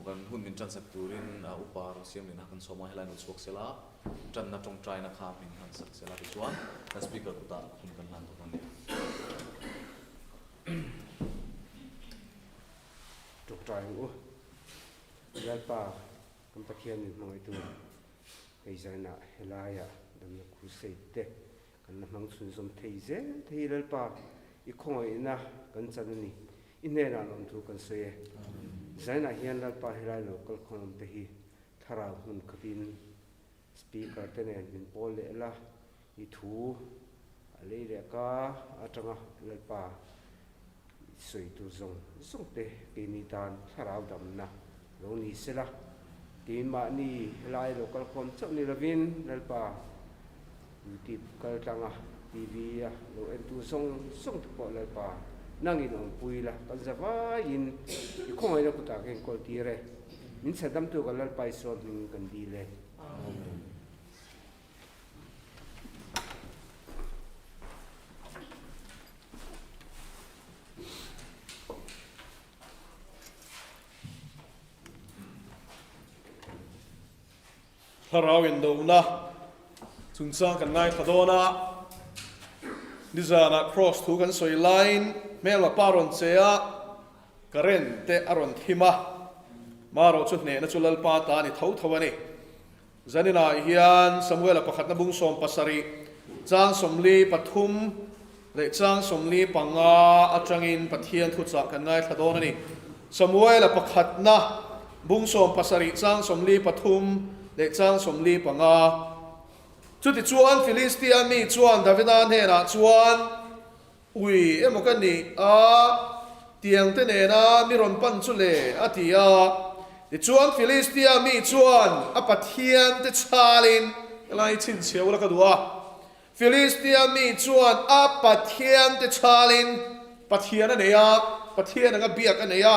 Kan hun min ṭansak turin upa rawn siam lehna kan sawm a, helai lo chhuak sela, ṭanna ṭawngṭaina kha min han sak sela tichuan kan speaker kutah hun kan hlan tawh a ni. Ṭawngṭai ang u. Lalpa kan Pathian min hmangaih tur hei zainah helaiah damna crusade te kan la hmang chhunzawm thei zel thei Lalpa i khawngaihna kan chan a ni. I hnenah lawmthu kan sawi e. Zainah hian Lalpa helai lo kal khawnawm te hi thlarau hmun khatin speaker te nen min pawl leh la, i thu a lei leh ka atanga Lalpa i sawi tur zawng zawng te keini tan thlarau damna lo ni sela, keimahni helai lo kal khawm chauh ni lovin Lalpa YouTube kal tlanga TV a lo entu zawng zawng te pawh Lalpa nangin awmpui la, kan za vaiin i khawngaihna kutah ka inkawl tir e. Min chhandamtu ka Lalpa i sawn hming kan dil e. Amen. Thlarau indona chungchang kan ngaithla dawn a, nizanah Kraws thu kan sawi laiin hmelma pa rawn che a, current te a rawn thim a, marawh chu hnehna chu Lalpa ta a ni tho tho a ni. Zaninah hian Samuela pakhatna bung 70, chang 43 leh chang 45 atangin Pathian thuchah kan ngaithla dawn a ni. Samuela pakhatna bung 70, chang 43 leh chang 45. Chutichuan Filistia mi chuan Davida hnenah chuan, Ui emaw ka nih a, tiang te nena mi rawn pan chu le, a ti a. Tichuan Filistia mi chuan a pathian te chhalin, Helai chhinchhiah ula ka duh a. Filistia mi chuan a pathian te chhalin, Pathian a nei a, Pathian anga biak a nei a,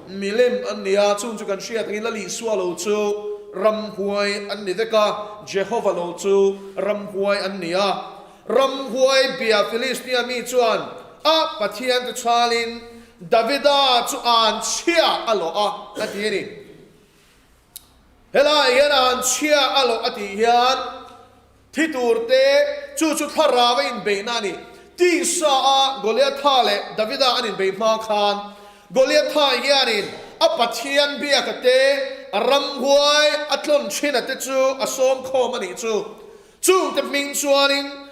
milem an ni a, chung chu kan hriat angin Lal Isua lo chu ramhuai an ni vek a, Jehova lo chu ramhuai an ni a. Ramhuai bia Filistia mi chuan a Pathian te chhalin Davida chu an chhia a lawh a, a ti a ni. Helaiah hian an chhia a lawh a tih hian thi tur te chu chu thlarau a inbeihna a ni. Tisa a Goliatha leh Davida an inbeih hma khan Goliatha hianin a Pathian biaka te, a ramhuai a tlawn thina te chu a sawm khawm a nih chu. Chungte hming chuanin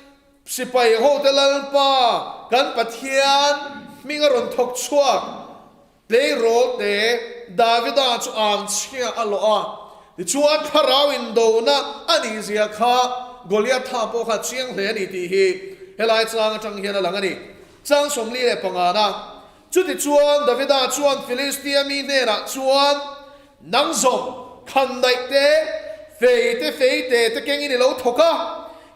sipai hote Lalpa kan Pathian hming a rawn thawk chhuak. Tleirawl te Davida chu ang chhia a lawh a, tichuan thlarau indona a nih zia kha Goliatha pawh kha a chiang hle a ni tih hi helai chang atang hian a lang a ni. Chang 45 na. Chutichuan Davida chuan Filistia mi hnenah chuan, Nang zawng, khan daih te, fei te, fei te te kengin i lo thawk a,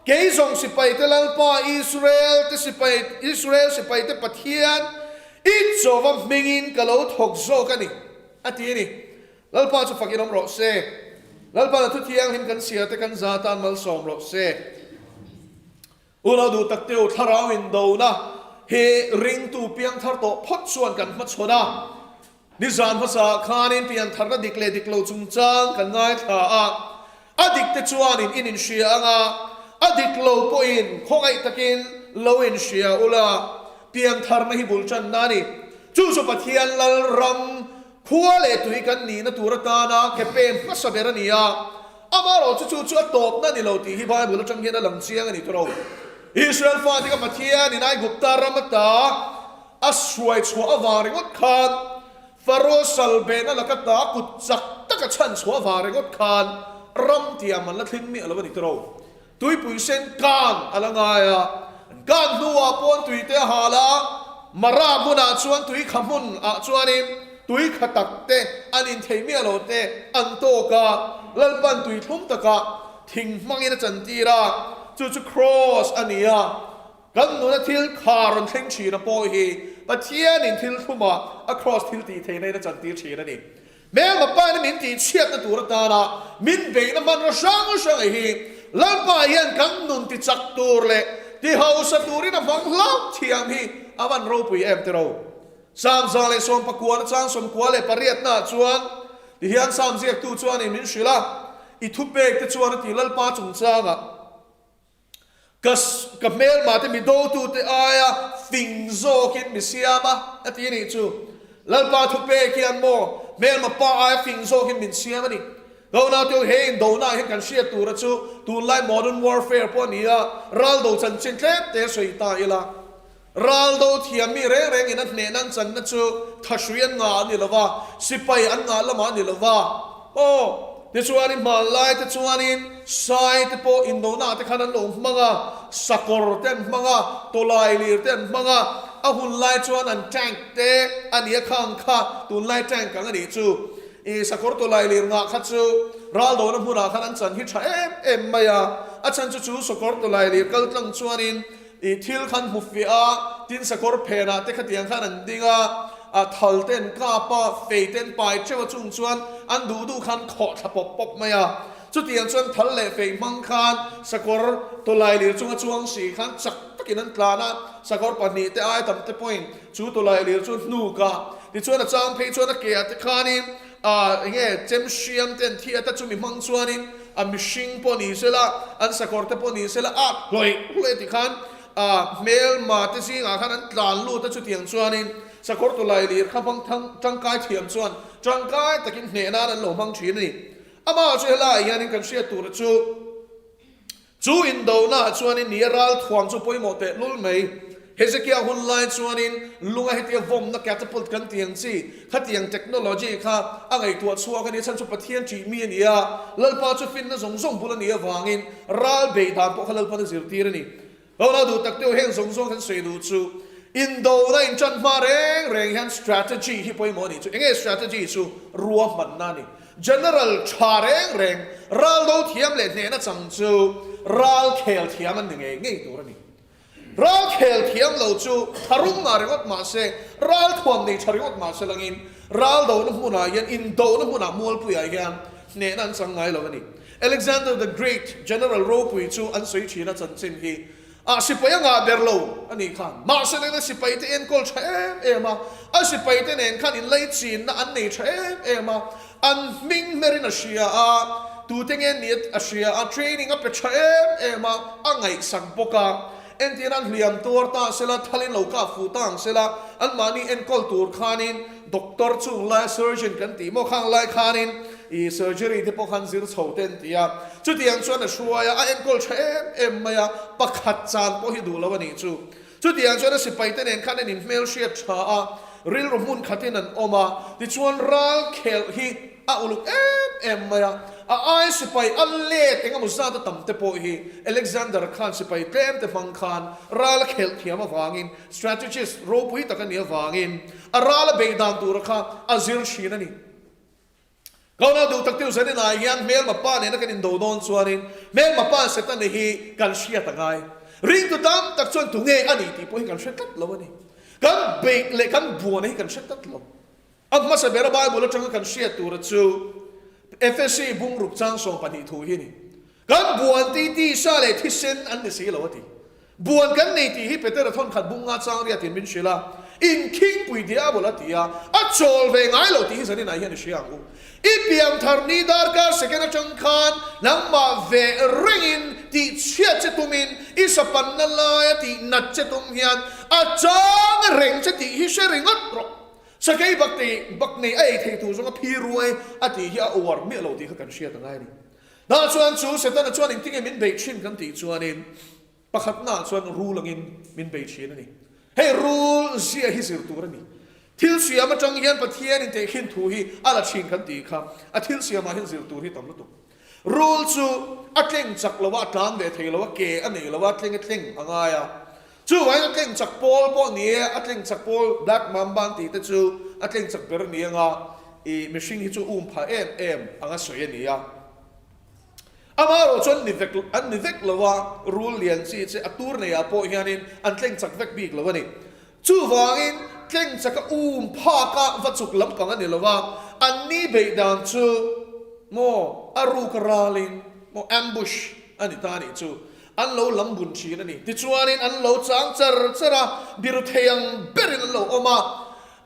kei zawng sipai te Lalpa Israel te sipai, Israel sipai te Pathian i chawva hmingin ka lo thawk zawk a ni, a ti a ni. Lalpa chu fakin awm rawh se. Lalpa na thu thianghlim kan sia te kan za tan malsawm rawh se. Unau duh tak teu thlarau indona hi ringtu piangthar tawh phawt chuan kan hmachhawn a. Nizan hmasa khanin piantharna dik leh dik lo chungchang kan ngaithla a, a dik te chuanin in inhria ang a, a dik lo pawhin khawngaih takin lo inhria ula, piantharna hi bul tanna a ni. Chu chu Pathian Lalram khua leh tui kan nihna tur atana ke pen hmasa ber a ni a, amaherawhchu chu chu a tawpna ni lo tih hi Bible atang hian a lang chiang a ni tawh lo. Israel fate kha Pathianin Aigupta ram ata A hruai chhuah avang ringawt khan Pharaoh salbehna laka ta kut chak taka chhan chhuah avang ringawt khan ram tiam an la thleng miah lo a ni tawh. Tuipui sen kan a la ngai a, an kan hnuah pawn tui te a hal a, Mara hmunah chuan tui kha hmun ah chuanin tui kha tak te an inthei miah lo te an tawk a, Lalpan tui thlum takah thing hmangin a chantir a, chu chu Kraws a ni a. Kan nuna thil kha rawn thleng thin a pawh hi Pathianin thil thlumah a kraws thil tih theihna in a chantir thin a ni. Hmelma paina min tih chhiatna tur atana min beihna hmanraw hrang hrang hi Lalpa hian kan nun ti chak tur leh ti hausa turin a hmang hlauh thiam hi a van ropui em tiro. Samzang leh sawmpakua na chang 98 naah chuan. Tihian Psalm ziaktu chuanin min hrilh a, I thupek te chuan a ti Lalpa chungchangah, Ka ka hmelmah te mi dotute aia fing zawkin mi siam a, a ti a nih chu. Lalpa thupek hian maw hmelma pa aia fing zawkin min siam a ni. Donaute he indonaah hian kan hriat tura chu tunlai modern warfare pawh a ni a, raldo chanchin tlem te sawi ta ila. Raldo thiam mi reng rengin a hnehna an channa chu thahrui an ngah a ni lo va, sipai an ngah lamah a ni lo va. Aw, tichuanin hmanlai te chuanin sai te pawh indonaah te khan an lo hmang a, sakawr te an hmang a, tawlailir te an hmang a, a hun lai chuan an tank te a nia khang kha, tunlai tank ang a nih chu. I sakawr tawlailir ngah kha chu raldona hmunah khan an chan hi tha em em mai a, a chan chu chu sakawr tawlailir kal tlang chuanin I thil khan hmu fiah a, tin sakawr phenah te khatiang khan an ding a, a thal te an kap a, fei te an pai teuh a chung chuan an duh duh khan khawh thla pawp pawp mai a. Chutiang chuan thal leh fei hmang khan sakawr tawlailir chunga chuang si khan chak takin an tlan a, sakawr pahnih te ai tam te pawhin chu tawlailir chu hnuk a, tichuan a chang phei chuan a ke ah te khanin A enge chem hriam te an thi ata chumi hmang chuanin a mihring pawh ni sela, an sakawr te pawh ni sela a hlawih hlawih ti khan a hmelma te zingah khan an tlan lut a chutiang chuanin sakawr tawlai lir kha hmang thang tangkai thiam chuan tangkai takin hneh nan an lo hmang thin a ni. Amah chu helaiah hianin kan hriat tura chu. Chu indonaah chuanin ni a ral thuam chu pawimawh teh lul mai. Hezekiah hun lai chuanin lunga hetia vawmna catapult kan tih ang chi, khatiang technology kha a ngaihtuah chhuak a ni. Chhan chu Pathian ṭih mi a ni a, Lalpa chu finna zawng zawng bul a nih avangin ral beih dan pawh kha Lalpan a zirtir a ni. Ro duh tak deuh heng zawng zawng kan sawi duh chu indona inṭan hma reng reng hian strategy hi pawimawh a nih chu. Enge strategy chu? Ruahmanna a ni. General tha reng reng, ral do thiam leh hnehna chang chu ral khel thiam an ni ngei ngei tur a ni. Ral khel thiam lo chu tharum ngah ringawt mah se, ral thuam nei tha ringawt mah se langin ral dona hmunah hian, indona hmunah mualpuiah hian hnehna an chang ngai lo a ni. Alexander the Great, General ropui chu an sawi thin a chanchin hi Ah sipai a ngah ber lo a nih khan. Mahse leng a sipai te enkawl tha em em a, a sipai te nen khan inlaichinna an nei tha em em a, an hming hmerin a hria a, tute nge ni a hria a, training a pe tha em em a, a ngaihsak bawk a. Entir an hliam tuar ta sela, thalin lo kah fuh ta ang sela, anmahni enkawl tur khanin doctor chung laia surgeon kan tih maw khang lai khanin I surgery te pawh khan zir chho te an ti a, chutiang chuan a hruai a, a enkawl tha em em mai a, pakhat chan pawh hi duh lo a nih chu. Chutiang chuan a sipai te nen khan an inhmelhriat tha a, rilru hmun khatin an awm a, tichuan ral khelh hi a uluk em em mai a, a ai sipai a let eng emaw zat a tam te pawh hi Alexander khan sipai tlem te hmang khan ral a khelh thiam avangin strategist ropui tak a nih avangin a ral a beih dan tura kha a zir thin a ni. Kauna duh tak teuh zanin ah hian hmelma pa nena kan indo dawn chuanin hmelma pa Setana hi kan hriat a ngai. Ringtu tam tak chuan tunge a ni tih pawh hi kan hre tlat lo a ni. Kan beih leh kan buana hi kan hre tlat lo. A hmasa bera Bible atanga kan hriat tura chu Efesi bungruk chang 12 thu hi a ni. Kan buan ti tisa leh thisen an ni si lo a ti. Buan kan nei tih hi Petera thawn khat bung nga chang riat in min hrilh a, inkhingpui diabol a ti a, a chawl ve ngai lo tih hi zanin ah hian i hria ang u. I piangthar ni darkar second atang khan nangmah ve rengin tih chhiat che tumin i sapanna laia tih nat che tum hian a chang reng che tih hi hre ringawt rawh. Sakei bak nei bak nei a ei thei tur zawnga phi ruai a tih hi a uar miah lo tih kha kan hriat a ngai a ni. Tah chuan chu Setana chuan engtinge min beih thin kan tih chuanin pakhatnaah chuan rul angin min bei thin a ni. Hei rul zia hi zir tur a ni. Thil siam atang hian Pathian in tehkhin thu hi a la thin kan tih kha a thil siamah hian zir tur hi tam lutuk. Rul chu a tleng chak lo a, a tlan ve thei lo a, ke a nei lo a, tleng a tleng a ngai a. Chuvangin a tleng chak pawl pawh ni e, a tleng chak pawl Black Mamba an tih te chu a tleng chak ber a ni anga i mihring hi chu um pha em em anga sawi a ni a. Amaherawh chuan ni vek an ni vek lo a, rul lian chi che a tur neiah pawh hianin an tleng chak vek bik lo a ni. Chuvangin tleng chaka um phaka va chuk lampang a ni lo a, an ni beih dan chu maw a ruk ralin maw ambush a ni ta a nih chu. An lo lam bun thin a ni. Tichuanin an lo chang char char a, biru thei ang berin an lo awm a.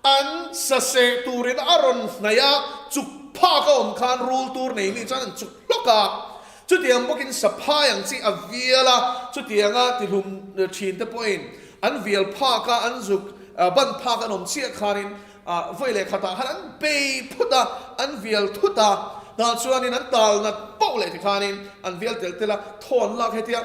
An saseh turin a rawn hnaih a, chuk phak. phak a awm khan rul tur nei mi chuan an chuk hlawk a. Chutiang bawkin saphai ang chi a vial a, chutianga tihlum thin te pawhin an vial phak a, an zuk ban phak an awm chiah khanin vawi leh khatah khan an bei phut a, an vial thut a, tah chuanin an tal nat poh leh tikhanin an vial tel tel a, thaw an lak hetia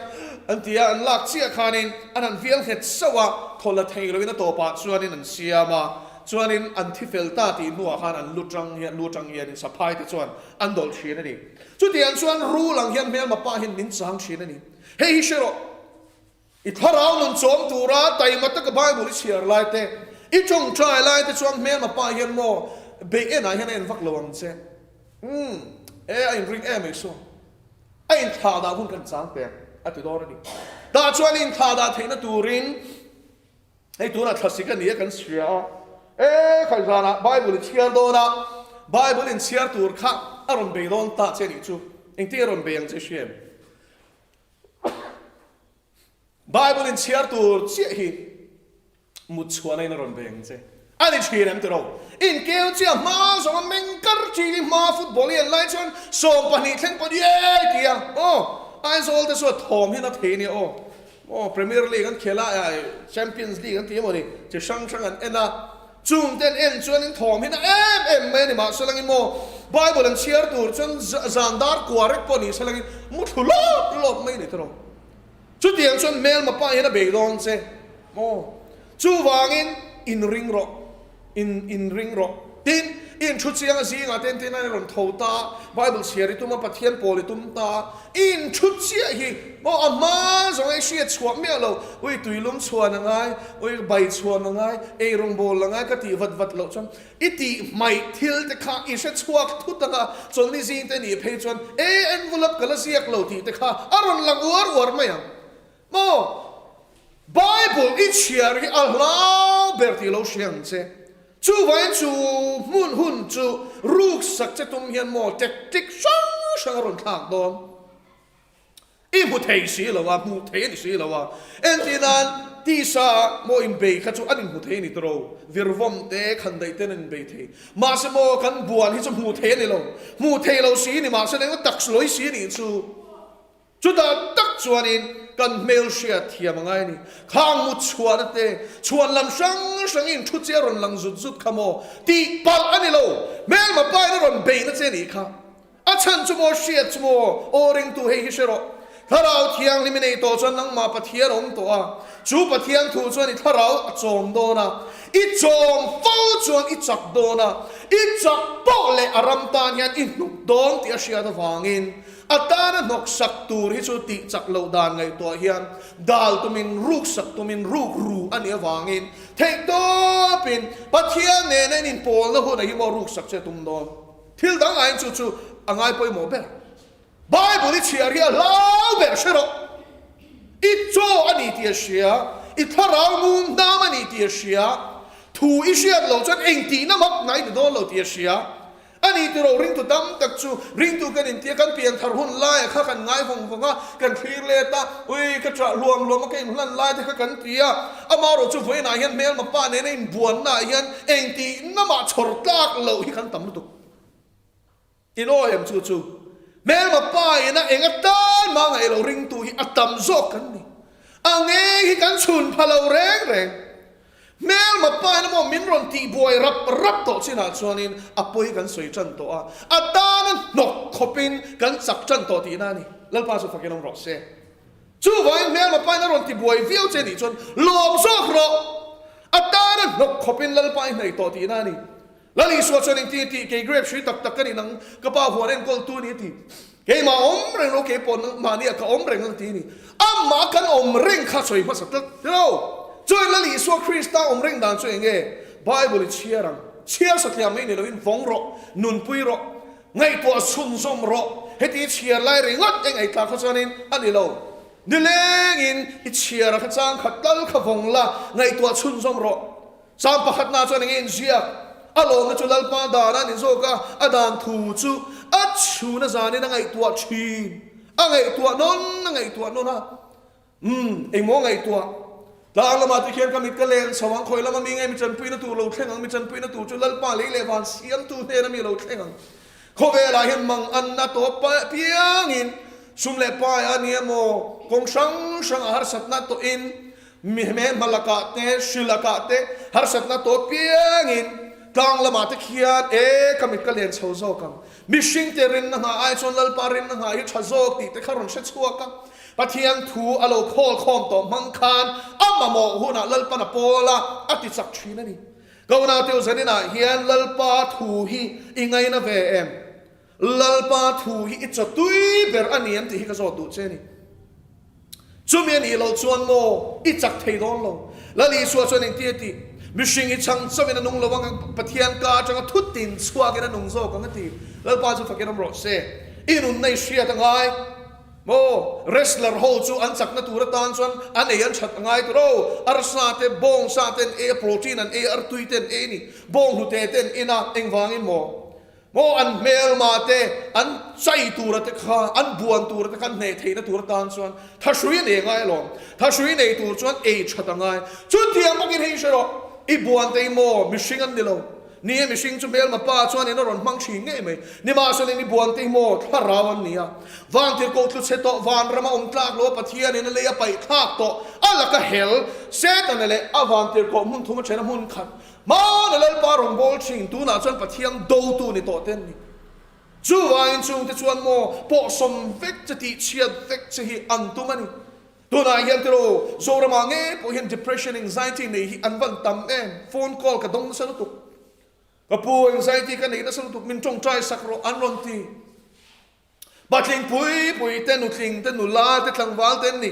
an ti a, an lak chiah khanin an han vial nghet sauh a, thaw la thei loin a tawpah chuanin an siam a, chuanin an thi fel ta tih hnuah khan an lu tang hian lu tang hianin saphai te chuan an dawlh thin a ni. Chutiang chuan rul ang hian hmelma pa hian min chang thin a ni. Hei hi hre rawh, i thlarau nun chawm tura taima taka Bible i chhiar lai te, i tawngtai lai te chuan hmelma pa hian maw beih enah hian a en vak lo ang che. Umm, e a inring em ei saw. A inthlah dah hun kan chang teh a ti dawn a ni. Tah chuan i inthlah dah theihna turin, Hei tunah thlasik a ni a kan hria a, e khai zanah Bible i chhiar dawn a, Bible in chhiar tur kha a rawn bei dawn ta che nih chu, engtin a rawn bei ang che hria em? Bible in chhiar tur chiah hi mut chhuahna in a rawn bei ang che a ni thin em tiro? Inkeu chiah hma zawng a meng kar thin i hma football i en lai chuan 12 thleng pawh ye ti a, aw Aizawl te chu a thawm hian a thei nia aw. Aw, Premier League an khel a, Champions League an ti emaw ni, chi hrang hrang an en a, chung te an en chuan in thawm hi na em em mai a ni. Mahse langin maw, Bible an chhiar tur chuan zan dar kua rek pawh ni se langin mu thlu lawp lawp mai a ni tawh. Chutiang chuan hmelma pa hian a bei dawn che maw? Chuvangin inring rawh. In inring rawh. Tin, i inthu chiang a zingah te entirna i rawn tho ta, Bible chhiar i tum a, Pathian pawl i tum ta, i inthu chiah hi maw a hma zawnga i hriat chhuah miah lo, ui tuilum chhuan a ngai, ui bai chhuan a ngai, ei rawngbâwl a ngai ka tih vat vat loh chuan i tih hmaih thil te kha i hre chhuak thut ang a, chawlhni zing te nih phei chuan e envelope ka la ziak lo tih te kha a rawn lang uar uar mai ang. Maw? Bible i chhiar hi a hlau ber tih lo hria ang che. Chuvangin chu hmun hun chu ruksak che tum hian maw tactic hrang hrang a rawn thlak dawn. I hmu thei si lo a, hmuh thei a ni si lo a. Entir nan tisa maw inbei kha chu an inhmu thei a ni tawh. Virvawm te, khandaih ten an inbei thei. Mahse maw kan buan hi chu hmuh thei a ni lo. Hmuh thei lo si ni mahse engemaw tak lawi si a nih chu. Chutah tak chuanin kan hmelhriat thiam a ngai a ni. Khang mut chhuahna te, chhuan lam hrang hrangin thu che a rawn lang zut zut kha maw? Tih palh a ni lo. Hmelma pain a rawn beihna che nih kha. A chhan chu maw hriat chu maw? Aw ringtu hei hi hre rawh. Thlarau Thianghlim i nei tawh chuan nangmah Pathian a awm tawh a. Chu Pathian thu chuan i thlarau a chawm dawn a. I chawm fo chuan i chak dawn a. I chak poh leh a ram tan hian i hnuk dawn tih a hriat avangin A tana hnawksak tur hi chu tih chak loh dan ngaihtuah hian dal tumin ruksak tumin ruk ru a nih avangin theih tawpin Pathian nena in inpawlna hunah hi maw ruksak che tum dawn. Thil dang aiin chu chu a ngai pawimawh ber. Bible i chhiar hi a hlau ber hre rawh. I chaw a ni tih a hria, i thlarau mum hnam a ni tih a hria, thu i hriat loh chuan engtihna mak ngai ni dawn lo tih a hria. A ni tiro ringtu tam tak chu ringtu kan intia kan pian thar hun laia kha kan ngai vawng vawng a, kan thlir let a, ui ka ṭah hluam hluam a ka inhlan lai te kha kan ti a, amaherawh chu vawiinah hian hmelma pa nena inbuanna ah hian engtihna mah chhawr tlak loh hi kan tam lutuk. In aw em chu chu hmelma pa ina eng atan mah ngaih lo ringtu hi a tam zawk kan ni. A ngei hi kan chhun pha lo reng reng. Hmelma pa in emaw min rawn tih buai rap rap tawh chinah chuanin a pawi kan sawi tan tawh a, a tana hnawk khawpin kan chak tan tawh tihna a ni. Lalpa chu fakin awm rawh se. Chuvangin hmelma pa in a rawn ti buai viau che nih chuan lawm zawk rawh. A tana hnawk khawpin Lalpa i hnaih tawh tihna a ni. Lal Isua chuan engtin a tih? Kei grape hrui tak tak ka ni nang, ka pa huan enkawltu a ni a ti. Keimah awm reng lo, kei pawh mahni ah ka awm reng ang ti a ni. Amah kan awm reng kha sawi hmasa tlat ti lo. Chuan Lal Isua Krista awm reng dan chu eng nge? Bible i chhiar ang. Chhiar satliah mai ni loin vawng rawh, nunpui rawh, ngaihtuah chhunzawm rawh. Heti i chhiar lai ringawt eng ei tlak kha chuanin a ni lo. Nilengin i chhiar a kha chang khat tal kha vawng la, ngaihtuah chhunzawm rawh. Sam pakhatna chuan enge inziak? A lawmna chu Lalpa dan a ni zawk a, a dan thu chu a chhun a zanin a ngaihtuah thin. A ngaihtuah nawn a ngaihtuah nawn a. Umm, engmaw ngaihtuah? Tlang lamah te khian ka mit ka len chho ang, khawi lama mi nge mi chanpuina tur lo thleng ang, mi chanpuina tur chu Lalpa lei leh van siamtu hnena mi lo thleng ang. Khawvelah hian mang anna tawp piangin sum leh pai a ni emaw, kawng hrang hrangah harsatna tawhin mi hmel hma lakah te, hri lakah te harsatna tawp piangin tlang lamah te khian e ka mit ka len chho zawk ang. Mihringte rinna nghah ai chuan Lalpa rinna nghah hi tha zawk tih te kha rawn hre chhuak a. Pathian thu a lo khawl khawm tawh hmang khan a mamawh hunah Lalpan a pawl a, a ti chak thin a ni. Ka unau zaninah hian Lalpa thu hi i ngaina ve em? Lalpa thu hi i chawtui ber a ni em tih hi ka zawt duh che a ni. Chumi a nih loh chuan maw i chak thei dawn lo? Lal Isua chuan engti a tih? Mihring hi chhang chauhin a nung lo ang, Pathian ka atanga thu tin chhuakin a nung zawk ang a ti. Lalpa chu fakin awm rawh se. I nunna i hriat a ngai. Maw wrestler ho chu an chakna tur atan chuan an ei an that a ngai tur aw, arsa te, bawngsa te an ei a, protein an ei a, artui te an ei a ni, bawnghnute te an in a, engvangin maw? Maw an hmelma te, an chai tura te kha, an buan tura te kha an hneh theihna tur atan chuan thahrui a nei a ngai alawm, thahrui nei tur chuan ei that a ngai. Chutiang bawkin hei hre rawh, i buan te hi maw mihring an ni lo, Ni e, mihring chu hmelma pa chuan in a rawn hmang thin ngei mai. Nimahselain i buan te hi maw thlarau an ni a. Vantirhkoh tlu chhe tawh, vanrama awm tlak lo a Pathianin a lei a paih thlak tawh, a laka hel, Setana leh a vantirhkoh hmun thum a then a hmun khat. Hmana Lalpa rawn bawl thin, tunah chuan Pathian dotu ni tawh te an ni. Chuvangin chungte chuan maw pawhsawm vek che tihchhiat vek che hi an tum a ni. Tunah hian tiraw, Zoramah ngei pawh hian depression, anxiety nei hi an van tam em? Phone call ka dawng nasa lutuk. Ka pu, anxiety ka nei nasa lutuk, min tawngtai sak rawh an rawn ti. Patling pui pui te, nutling te, nula te, tlangval te an ni.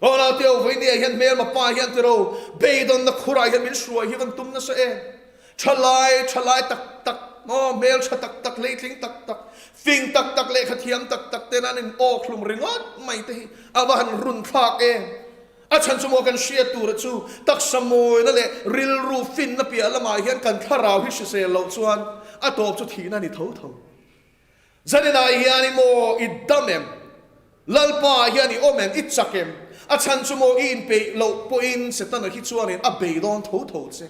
Rawh Teo Vawinia hian hmelma pa hian tiraw, beidawnna khurah hian min hruai hi van tum nasa em? Thalai, thalai tak tak, aw hmeltha tak tak, hleitling tak tak, fing tak tak, lehkha thiam tak tak ten an in awk hlum ringawt mai te hi a va han run thlak em? A chhan chu maw kan hriat tura chu taksa mawina leh rilru finna piah lamah hian kan thlarau hi hrisel loh chuan a tawp chu thihna a ni tho tho. Zaninah hian i maw i dam em? Lalpa ah hian i awm em? I chak em? A chhan chu maw i inpeih loh pawhin Setana hi chuanin a bei dawn tho tho che.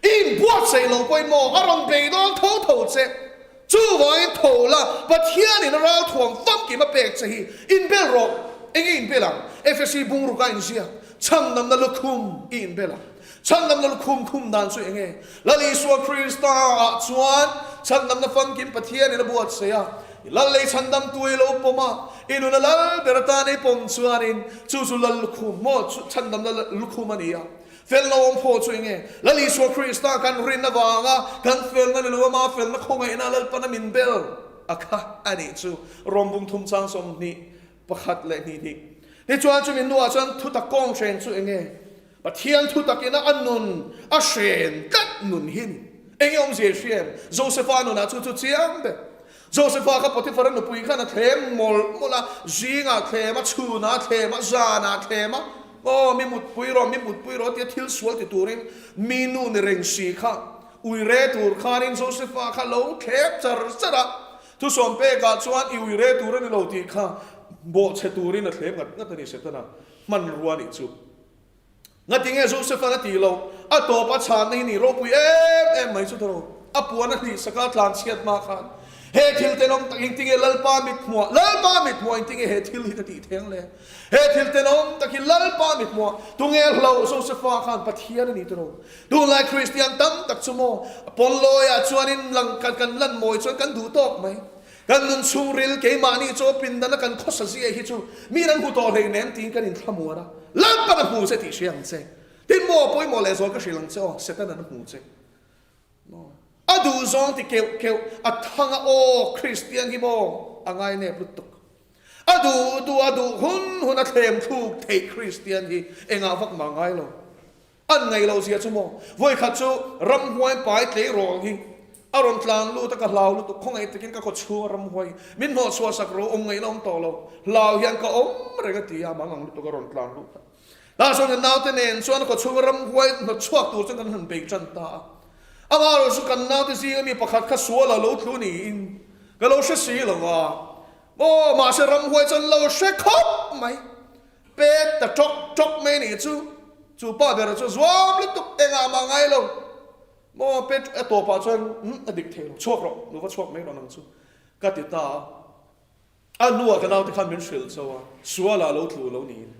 I inbuatsaih loh pawhin maw a rawn bei dawn tho tho che. Chuvangin tho la, Pathianin a ralthuam famkim a pek che hi inbel rawh. Enge inbel ang? Efesi bungruk a inziak, Chhandamna lukhum i inbel ang. Chhandamna lukhum khum dan chu enge? Lal Isua Krista ah chuan chhandamna famkim Pathianin a buatsaih a, i lal lei chhandamtu i lo pawm a, i nuna lal ber atan i pawm chuanin chu chu lal lukhum maw chu chhandamna lukhum a ni a. Felna awm pawh chu enge? Lal Isua Krista kan rin avanga kan felna ni lo ama felna khawngaihna Lalpana min bel a kha a nih chu. Rawm bung thum chang 21 leh hnih hnih. Tichuan chumi hnuah chuan thutak kawng hren chu enge? Pathian thu takina a nun a hren tlat nun hi ni. Enge awmzia i hria em? Josefa nunah chu chu chiang ber. Josefa kha Potiphara nupui khan a thlem mawlh mawlh a, zingah thlem a, chhunah thlem a, zanah thlem a, Aw mi mutpui rawh, mi mutpui rawh tia thil sual ti turin mi nu ni reng si kha uire tur khanin Josefa kha lo thlep char char a. Thusawm pekah chuan i uire tur a ni lo tih kha bawhchhe turin a thlem ngat ngat a ni Setana hmanrua nih chu. Ngatinge Joseph-a'n a tih loh? A tawp a chhanna hi nih ropui em em mai chu tawh. A puan a hlih sak a, tlan chhiat hma khan he thil tenawm tak engtinge Lalpa mithmuah, Lalpa mithmuah engtinge he thil hi ka tih theng le? He thil tenawm tak hi Lalpa mithmuah tunge hlauh Joseph-a khan Pathian a ni tawh. Tunlai Kristian tam tak chu maw pawnlawiah chuanin lang kan lan mawi chuan kan duh tawk mai. Kan nun chhungril keimahni chaw pindana kan khawsa zia hi chu mi an hmu tawh hleinem tiin kan inthlamuan a, Lalpan a hmu che tih hria ang che. Tin maw pawimawh leh zual ka hrilh ang che aw, Satan an hmu che. Maw a duh zawng ti keuh keuh a thang a aw Kristian hi maw a ngainep lutuk. A duh duh a duh hun hun a thlem thluk theih Kristian hi engah vak mah ngai lo. An ngaih loh zia chu maw? Vawikhat chu ramhuai pai tleirawl hi a rawn tlan lut a, ka hlau lutuk, khawngaih takin ka kawchhung a ramhuai min hnawh chhuah sak ro, awm ngaihna awm tawh lo, hlau hian ka awm reng a ti a, mang ang lutuk a rawn tlan lut a. Tah chuan kan naute nen chuan a kawchhung a ramhuai hnawt chhuak tur chuan kan han bei tan ta a. Amaherawh chu kan naute zinga mi pakhat kha sual a lo tlu niin ka lo hre si lo va, aw mahse ramhuai chuan lo hre khawp mai. Pek ta ṭawk ṭawk mai nih chu, chu pa ber chu zuam lutuk engah mah ngai lo maw pek a tawpah chuan umm a dik thei lo, chhuak rawh, nuva chhuak mai rawh nang chu. Ka ti ta a. A hnuah ka naute khan min hrilh chauh a, sualah lo tlu lo niin.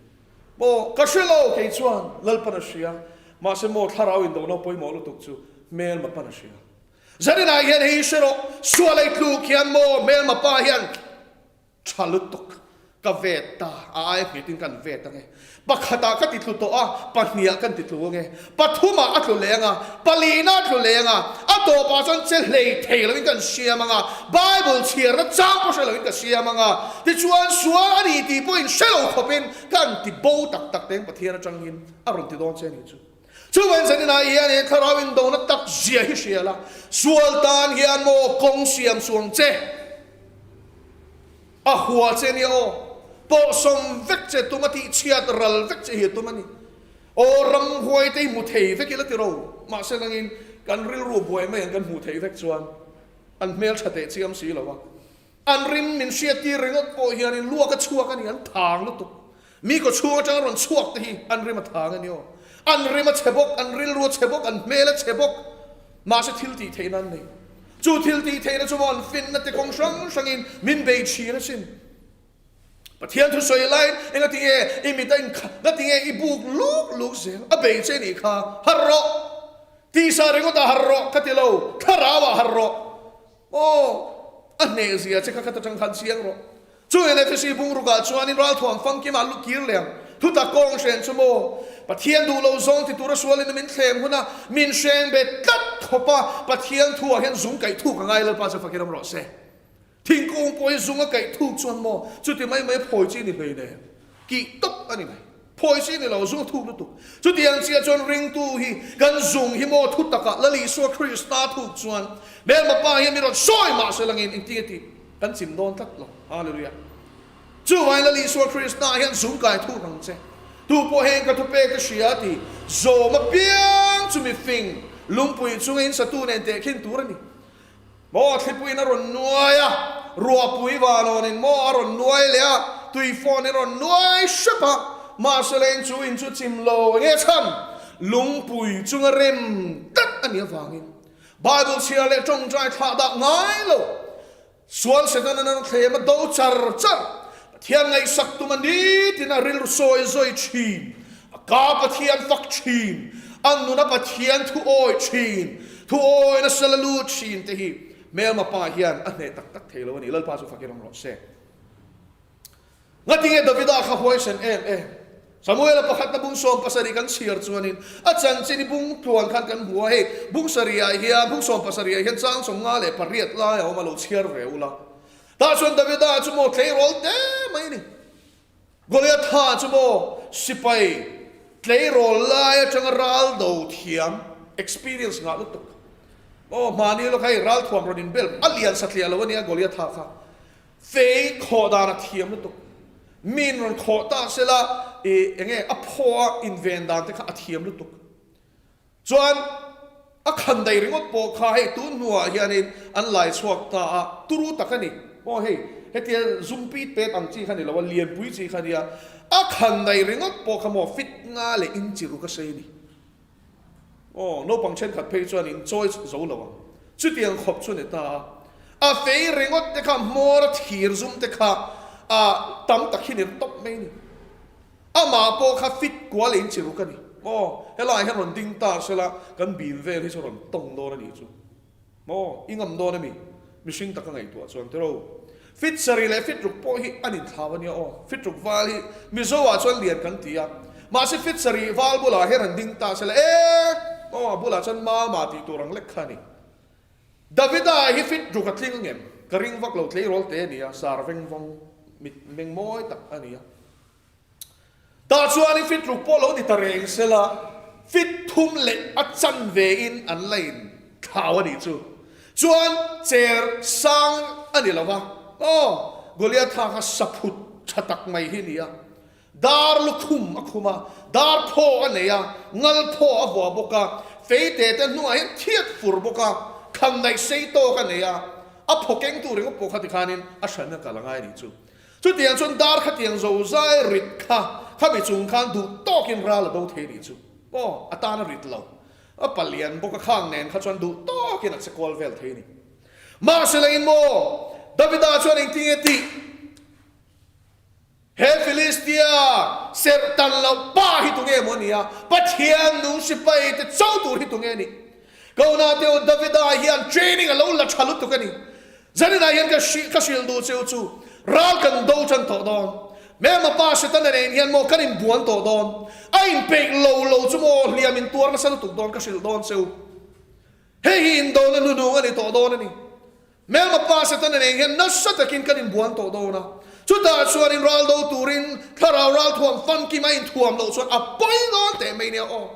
Maw, ka hre lo kei chuan, Lalpan a hria. Mahse maw, thlarau indona pawimawh lutuk chu hmelma pan a hria. Zaninah hian hei hre rawh, sual ei tluk hian maw hmelma pa hian tha lutuk ka vet ta, a aia nghetin kan vet ange. Pakhatah ka ti tlu tawh a, pahniah kan ti tlu ange. Pathumah a tlu leng a, palina a tlu leng a, a tawpah chuan che hlei thei loin kan siam ang a, Bible chhiarna chang pawh hre loin ka siam ang a, tichuan sual a ni tih pawhin hre lo khawpin kan ti bo tak tak teng Pathian atangin a rawn ti dawn che a nih chu. Chuan zaninah hian he thlarau indona tak zia hi hria la, sual tan hian maw kawng siam suang che. A hua che nia aw, pawhsawm vek che tum a tihchhiat ral vek che hi a tum a ni. Aw ramhuai te hi hmu thei vek ila tiro, mahse nangin kan rilru buai mai ang kan hmuh theih vek chuan an hmel tha teh chiam si lo a. An rim min hriat tir ringawt pawh hianin luak a chhuak a ni, an thang lutuk. Mi kaw chhung atanga rawn chhuak te hi an rim a thang a ni aw. An rim a chhe bawk, an rilru a chhe bawk, an hmel a chhe bawk. Mahse thil tih theihna an nei. Chu thil tih theihna chu maw an finna te kawng hrang hrangin min bei thin asin. Pathian thu sawi laiin enga tinge i mit a inkha, nga tinge i buk luk luk zel, a bei che nih kha, harh rawh. Tisa ringawtah harh rawh ka ti lo, thlarauah harh rawh. Aw, a hneh zia che kha khat atang khan chiang rawh. Chu NFC bungrukah chuanin ralthuam famkimah lu kir leh ang. Thutak kawng hren chu maw? Pathian duh lo zawng ti tura sualin min thlem huna min hreng bet tlat khawp a, Pathian thuah hian zung kaih thuk a ngai Lalpa chu fakin awm rawh se. Thingkung pawh hi zung a kaih thuk chuan maw chuti mai mai a phawi chi ni hlei nen kih tawp a ni mai. Phawi chi ni lo, zung a thuk lutuk. Chutiang chiah chuan ringtu hi kan zung hi maw thu takah Lal Isua Krista thuk chuan hmelma pa hian mi rawn sawi mah se langin engtin nge tih kan chim dawn tlat lo. Hallelujah. Chuvangin Lal Isua Krista hian zung kai thuk ang che. Tu pawh heng ka thupek ka hria ti zawm apiang chu mifing lungpui chunga in satu nen tehkhin tur a ni. Maw thlipuiin a rawn nuai a, ruahpui vanawnin maw a rawn nuai leh a, tui fawnin a rawn nuai hrep a, mahse leng chu in chu chim lo enge chhan lungpui chunga rem tlat a nih avangin Bible chhiar leh tawngtai thlah dah ngai lo. Sual Satan an thlem a do char char. Pathian ngaihsak tum a ni tiin a rilru sawi zawi thin. A ka Pathian fak thin, a nun a Pathian thu awi thin, thu awi nasa la lut thin te hi hmelma pa hian a hneh tak tak thei lo a ni. Lalpa chu fakin awm rawh se. Ngatinge Davida kha huaisen em em? Samuela pakhatna bung 70 kan chhiar chuanin a chanchin i bung tluan khan kan hmu a, hei bung sarihah hian bung 70ah hian chang 58 lai a awm a, lo chhiar ve ula. Tah chuan Davida chu maw tleirawl te mai a ni. Goliatha chu maw sipai tleirawl lai atanga ral do thiam, experience ngah lutuk. Aw hmani lawk hei ral thuam rawn inbel a lian satliah lo a nia Goliatha kha. Fei khawh dan a thiam lutuk. Min rawn khawh ta sela i enge a phaw a inven dan te kha a thiam lutuk. Chuan a khan daih ringawt pawh kha hei tun hnuah hianin an lai chhuak ta a, turu tak a ni. Aw hei hetia zum pit pet ang chi kha ni lo a, lianpui chi kha nia. A khan daih ringawt pawh kha maw fit nga leh inchi ruk a sei a ni. Aw, naupang thenkhat phei chuan in chawi zo lo ang. Chutiang khawp chu ni ta a. A fei ringawt te kha hmawr a thir zum te kha a tam tak hi ni tawp mai a ni. Amah pawh kha fit kual in chi ruk a ni. Aw, helaiah hian rawn ding ta sela kan bim vel hi chu rawn tawng dawn a nih chu. Maw? I ngam dawn ami? Mihring taka ngaihtuah chuan tiro. Fit sarih leh fit ruk pawh hi an inthlau ania aw. Fit ruk val hi Mizo ah chuan lian kan ti a. Mahse fit sarih val bulah hian han ding ta sela e! Aw a bulah chuan mama tih tur ang lek kha a ni. Davida hi fit ruk a tling ngem? Ka ring vak lo tleirawl te a ni a, sar veng vawng mit meng mawi tak a ni a. Tah chuan i fit ruk pawh lo ni ta reng sela, fit thum leh a chan vein an la in thlau a nih chu. Chuan cher sang a ni lo va, aw, Goliatha kha saphut tha tak mai hi a ni a. Dar lukhum a khum a, dar phaw a nei a, ngal phaw a vuah bawk a, feite te hnuah hian thiat fur bawk a, kham naih sei tawk a nei a, a phaw kengtu ringawt pawh kha tikhanin a hran a kal a ngai a nih chu. Chutiang chuan dar khatiang zo zai rit kha khami chung khan duh tawkin ral a do thei nih chu aw, a tan a rit lo. A palian bawk a khang nen kha chuan duh tawkin a che kual vel thei a ni. Mahse lengin maw? Davida chuan engtinge tih? He Filistia serh tan loh pa hi tunge maw nia? Pathian nung sipai te cho tur hi tunge nih? Kona teu Davida hian training a lo la tha lutuk a ni. Zaninah hian ka hrilh ka hrilh duh cheu chu ral kan do tan tawh dawn. Mema pa Setana nen hian maw kan inbuan tawh dawn. A inpeih lo lo chu maw hliam in tuar nasa lutuk dawn ka hrilh dawn cheu. Hei hi indona hnunung a ni tawh dawn a ni. Hmelma pa Setana nen hian nasa takin kan inbuan tawh dawn a. Chutah chuan in ral do turin thlarau ralthuam famkim a inthuam loh chuan a pawi dawn teh mai nia aw.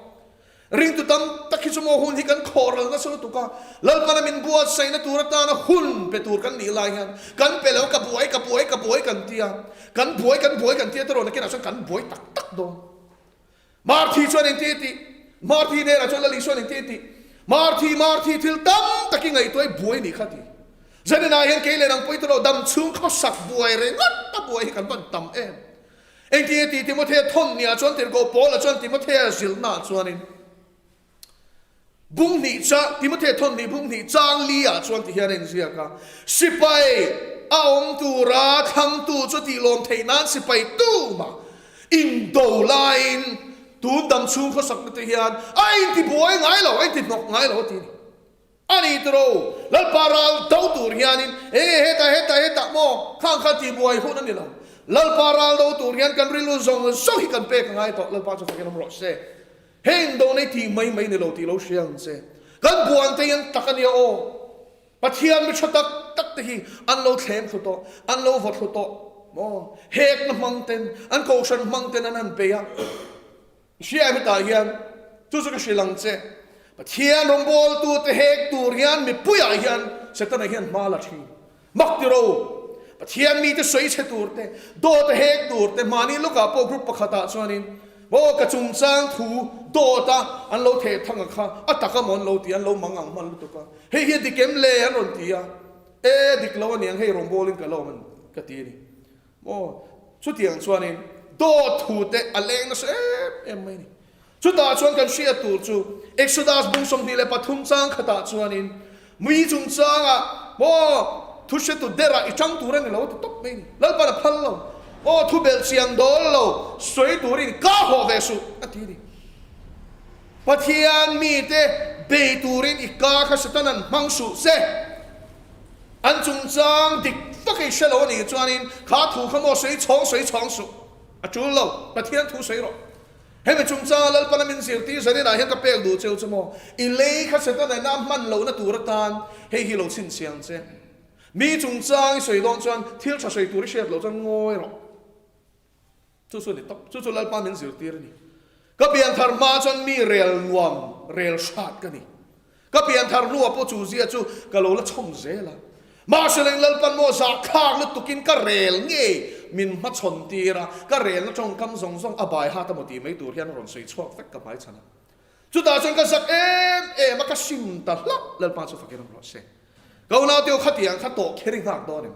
Ringtu tam tak hi chu maw hun hi kan khawh ral nasa lutuk a, Lalpana min buatsaihna tur atana hun pe tur kan nih lai hian kan pe lo ka buai ka buai ka buai kan tia, kan buai kan buai kan tia te rawn nakinah chuan kan buai tak tak dawn. Marthi chuan engti a tih? Marthi hnenah chuan Lali chuan engti a tih? Marthi, Marthi, thil tam tak i ngaihtuah i buai nih kha ti. Zaninah hian kei leh nang pawh i tawh lo, dam chhung khawsak buai ringawt a buai hi kan van tam em. Engti a tih Timothea thawn niah chuan tirhkoh Paula chuan Timothea zilhnaah chuanin Bung hnih chang, Timothea thawn hnih bung hnih chang li ah chuan ti hian a inziak a, Sipai a awm tura thlangtu chu tih lawm theih nan sipai tumah indo laiin tun dam chhung khawsakna te hian a intibuai ngai lo, a intihnawk ngai lo a ti a ni. A ni tiro, Lalpa ral do tur hianin eng nge hetah hetah hetah maw khang kha tibuai hun a ni lo. Lalpa ral do tur hian kan rilru zawng zawng hi kan pek a ngai tawh, Lalpa chu fakin awm rawh se. Heng do nei tih mai mai ni lo tih lo hria ang che. Kan buan te hi an tak a nia aw. Pathian mi tha tak tak te hi an lo thlem thlu tawh, an lo vaw thlu tawh maw? Hekna hmang ten, an kohhran hmang ten an han bei a. I hria em hetah hian? Chu chu ka hrilh ang che. Pathian rawngbawltu te hek tur hian mipuiah hian Setana hian hma la thin. Mak ti ro! Pathian mite sawi chhe tur te, dawt a hek tur te, mahni lawkah pawh group pakhatah chuanin maw ka chungchang thu dawta an lo theh thang a kha, a tak a maw an lo ti, an lo mang ang hman lutuk a, hei hi a dik em le an rawn ti a, e a dik lo aniang hei rawngbawlin ka lo awm ka ti a ni. Maw chutiang chuanin dawt thu te a leng nasa em em mai a ni. Chutah chuan kan hriat tur chu Exodus bung 23 chang khatah chuanin mui chungchangah maw thu hretu derah i tang tur a ni lo a ti tawp mai a ni. Lalpan a phal lo. Aw thu belh chiang dawl lo sawi turin ka hawh ve suh a ti a ni. Pathian mite bei turin i ka kha Satan-a'n hmang suh se. An chungchang dik vak i hre lo a nih chuanin kha thu kha maw sawi chhawng sawi chhawng suh. A tul lo. Pathian thu sawi rawh. Hemi chungchanga Lalpana min zirtir zaninah hian ka pek duh cheu chu maw? I lei kha Setana ina hman lohna tur atan hei hi lo chhinchhiah ang che. Mi chungchang i sawi dawn chuan thil tha sawi tur i hriat loh chuan ngawi rawh. Chu chu a ni tawp. Chu chu Lalpa min zirtir a ni. Ka pianthar hma chuan mi rel nuam, rel hrat ka ni. Ka pianthar hnuah pawh chu zia chu ka lo la chhawm zel a. Mahse leng Lalpan maw zahthlak lutukin ka rel ngei min hmachhawn tir a, ka relna tawngkam zawng zawng a bai hat a maw tih mai tur hian a rawn sawi chhuak vek ka hmaichhan a. Chutah chuan ka zak em em a, ka sim ta hlauh. Lalpa chu fakin awm rawh se. Ka unauteu khatiang kha tawh kher i nghak dawn em?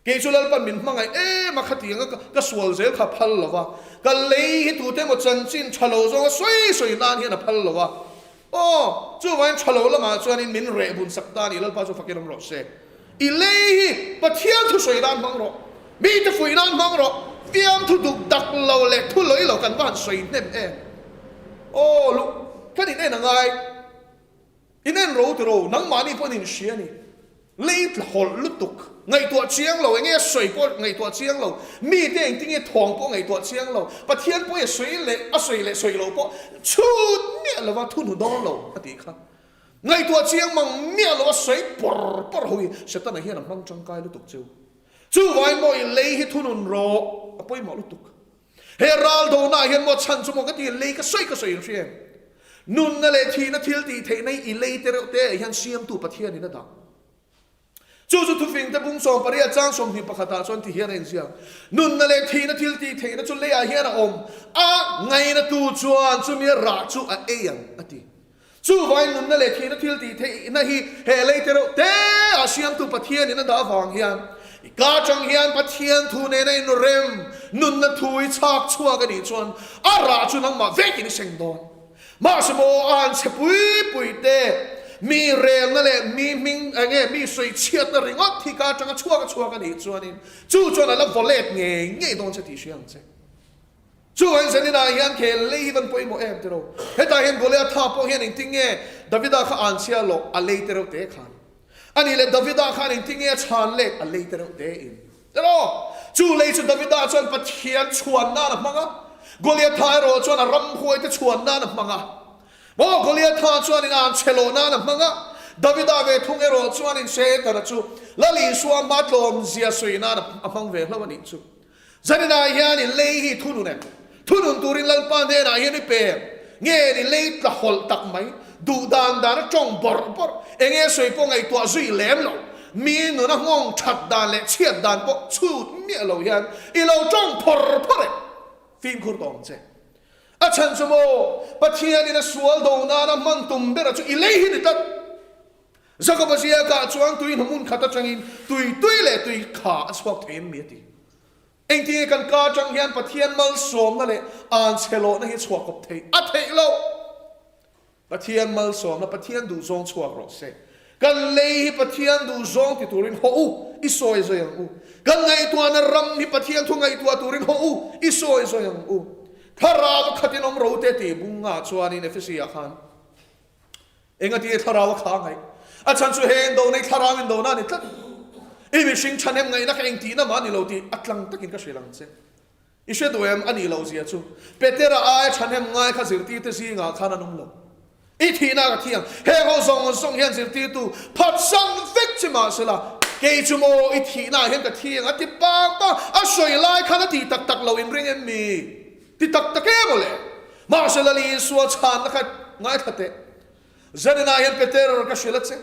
Kei chu Lalpan min hmangaih em a, khatiang a ka sual zel kha a phal lo va, ka lei hi tute emaw chanchin tha lo zawnga sawi sawi nan hian a phal lo va. Aw, chuvangin tha lo lamah chuanin min reh bun sak ta a ni, Lalpa chu fakin awm rawh se. I lei hi Pathian thu sawi nan hmang rawh, mite fuih nan hmang rawh, fiamthu duk dak lo leh thu lawih lo kan va han sawi hnem em. Aw, luh kan in en a ngai. In en ro ti ro, nangmahni pawhin in hria a ni. Lei tla hawlh lutuk, ngaihtuah chiang lo, enge a sawi pawh ngaihtuah chiang lo, mite engtinge thawng pawh ngaihtuah chiang lo, Pathian pawh i a sawi leh a sawi leh sawi lo pawh chhut miah lova thu hnu dawn lo a tih kha. Ngaihtuah chiang mang miah lo a sawi pawr pawr ho hi Setana hian a hmang tangkai lutuk cheu. Chuvangin maw i lei hi thunun rawh a pawimawh lutuk. He ral donaah hian maw chhan chu maw ka ti lei ka sawi ka sawi in hria em? Nunna leh thihna thil tih theihna hi i lei te reuh te ah hian siamtu Pathianin a dah. Chu chu thufing te bung 18 chang 21 ah chuan ti hian a inziak, Nunna leh thihna thil tih theihna chu leiah hian a awm a, ngainatu chuan chumi a rah chu a ei ang a ti. Chuvangin nunna leh thihna thil tih theihna hi he lei te reuh te ah siamtu Pathianin a dah avang hian i ka atang hian Pathian thu nena inrem nunna thu i chhak chhuak a nih chuan a rah chu nangmah vekin i seng dawn. Mahse maw a han chhe pui pui te? Mi relna leh mi hming eng nge mi sawichhiatna ringawt hi ka atanga chhuak a chhuak a nih chuanin chu chuan a la vaw let ngei ngei dawn che tih hria ang che. Chu an zaninah hian khel lei hi van pawimawh em tiro. Hetah hian Goliatha pawh hian engtin nge Davida kha an chhia lawh a lei te reuh te khan. A nih leh Davida khan engtin nge a chhan let a lei te reuh te in. Tiro. Chu lei chu Davida chuan Pathian chhuan nan a hmang a, Goliatha erawh chuan a ramhuai te chhuan nan a hmang a. Maw Goliatha chuan in an chhe lawh nan a hmang a, Davida ve thung erawh chuan in Setana chu Lal Isua hma tlawmzia sawi nan a hmang ve hlauh a nih chu. Zaninah hian i lei hi thunun em? Thunun turin Lalpa hnenah hian i pem nge ni lei tla hawlh tak mai, duh dan dan a tawng bawrh bawrh, enge sawi pawh ngaihtuah zui lem lo, mi nuna nghawng that dan leh chhiat dan pawh chhut miah lo hian i lo tawng phawr phawr em? Fimkhur tawh ang che. A chhan chu maw, Pathianin a sual do nana hman tum bera chu i lei hi ni tlat. Jakoba ziakah chuan tui hmun khat atangin tui tui leh tui kha a chhuak thei em mi a ti. Engtinge kan ka atang hian Pathian malsawmna leh anchhelawhna hi chhuah kawp theih a theih loh? Pathian malsawmna, Pathian duhzawng chhuak rawh se. Kan lei hi Pathian duhzawng ti turin haw u, i sawi zawi ang u. Kan ngaihtuahna ram hi Pathian thu ngaihtuah turin haw u, i sawi zawi ang u. Thlarau khatin awm ro te tih bungah chuanin Efesi-ah khan Engati thlarau a kha ngaih? A chhan chu he indona hi thlarau indona a ni tlat. I mihring thahnem ngaihna kha engtihna mah a ni lo tih a tlang takin ka hrilh ang che. I hre duh em? A nih loh zia chu. Petera aia thahnem ngai kha zirtirte zingah khan an awm lo. I thihna ka thi ang. Heng ho zawng zawng hian zirtirtu phatsan vek che mah sela, kei chu maw i thihnaah hian ka thi ang a ti pang pang. A sawi lai khan a ti tak tak lo inring em mi? Ti tak tak em aw le? Mahse Lal Isua chhanna kha ngaithla teh. Zaninah hian Peter ka hrilh a che.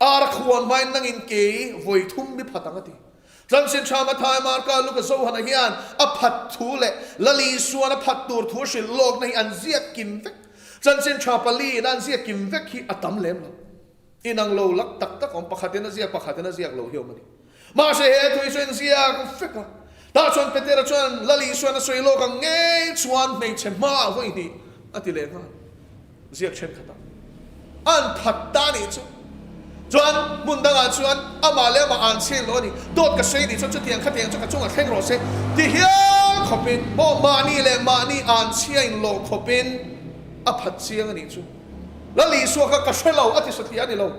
Ar a khuan hmain nangin kei vawi thum mi phat ang a ti. Tlamsin tha Mathai, Marka, Luka, Johana hian a phat thu leh Lal Isuan a phat tur thu hrilh lawkna hi an ziak kim vek. Chanchin tha paliin an ziak kim vek hi a tam lem lo. Inang lo lak tak tak awm, pakhatin a ziak, pakhatin a ziak lo hi awm a ni. Mahse he thu hi chu in ziak vek a. Tah chuan Petera chuan Lal Isuan a sawi lawk ang ngei chuan hmeichhe hmaah vawi hnih a ti leh nghal. Ziak thenkhatah an phat ta nih chu. Chuan hmun dangah chuan amah leh amah an chheng lo a ni. Dawt ka sawi nih chuan chutiang khatiang chu ka chungah thleng rawh se ti hial khawpin maw mahni leh mahni an chhia in lawh khawpin a phat chiang a nih chu. Lal Isua kha ka hre lo a ti satliah a ni lo.